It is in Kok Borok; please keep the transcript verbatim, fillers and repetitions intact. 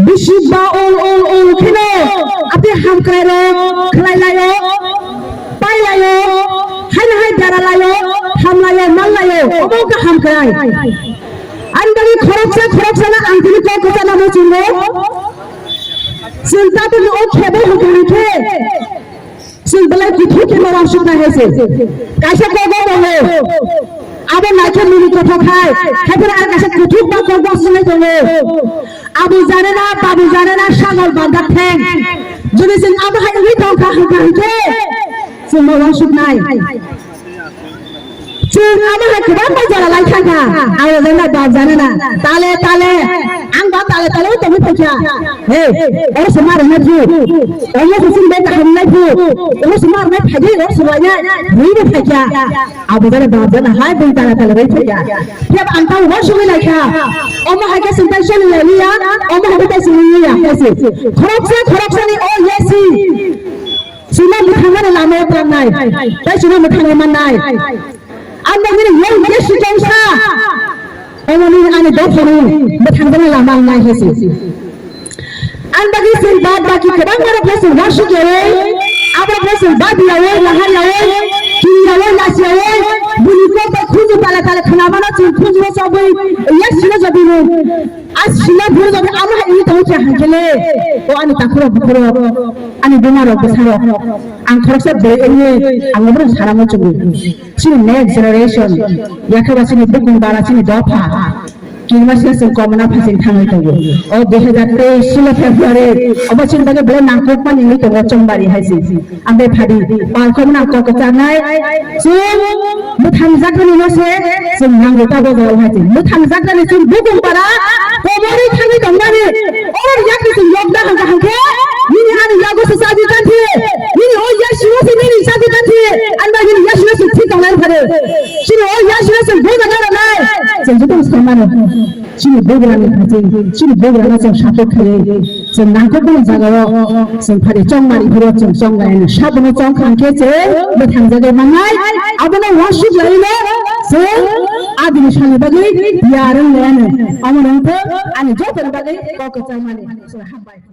Bisi ba ol ol ol kheno ati hamkrai rok khlai laio, pai laio, haino hai dara laio, ham laio, mal laio, obo wngkha hamkrai. Ani bagwi khoroksa khoroksa no ang tini kok kwchana muchungo. Chwng tabukni o khebo hukuni khe chwng belai kuthuk khe ma wansuknai hai se. Kaisa kogo tongo. Abo naikhe mini kothok hai. Haiphano ang kaisa kuthuk ba kok ba sunai tongo. Abu jane na, babu jane na, sagol banda theng. Jodi chwng abo hai wngwi tongkha hwnkha hwnkhe chwng ma wansuknai. Chwng abo hai kwbangma jora lai thangkha. Abo jana, bab jana na. Tale, tale. Ang ba tale, tale o tongwi phaikha. Hey, oro se ma rwna phu. Oro se chwng bai kaham nai phu. Oro se ma rwna phaidi, oro se wanya. Rwi bo phaikha. Abo jana, bab jana hai bui tale, tale rwi phaikha. Phiya ang tamo uansugwi laikha. Omo hai khe chwng tai soli lai liya. Omo hai khe tai soli liya. Khoroksa, khoroksa ni o yesi. Chwngno mwthangmani lamao tangnai, tei chwngno mwthangwi mannai. Ang noknini yang jesu tongsa, omo nini ani dophani mwthangjaknai lama ang nai hai se. Ang bagwi chwng bad baki kwbangma rokno chwng uansuk yaui, aborokno chwng bad yaui, nahar yaui, kiri yaui, lasi yaui, bini kok bai khunju tala tala khwnamano chwng khunjuno chobwi, yasino jobwi nung. A sina buru jani amo hai ini tong kya hankele. O ani takhurok bukhurok, ani buma rok bwsa rok. Ang khoroksa bwrwi wngwi ang oborok sana muchungo. Chini next generation, yakhaba chini bukung bara chini dopha. Kingma sila sing komna phasing thangwi tongo. O dui hajar teis silo February, obo chini bagwi belai nangkukmani wngwi tongo Chongbari hai se. Ang bai phadi, palkhok nang kok kwcharnai, chwng mwthang jakrani no se, chwng nang rwta bo jora hai chwng mwthang jakrani chwng bukung para, komorwi thangwi tongnani, oro yakni chwng yokna hangka hangke, nini ani yago se chaji tanthi, nini o yasino se nini chaji tanthi, anba nini yasino se thik tongnai phade, chini o yasino se bujana rwnai, chwng joto se mano. Chini bugrani phaising, chini bugrano chwng support khlaiwi, chwng nangkukmani jagao chwng phari chongmani phuru chwng chonglaino. Sabono chongkhang khe chwng mwthangjagwi mannai, abono uansuk laino chwng adini salni bagwi yarwng laino. Omono wngkha ani jotoni bagwi kok kwchangmani. Chwng hambai.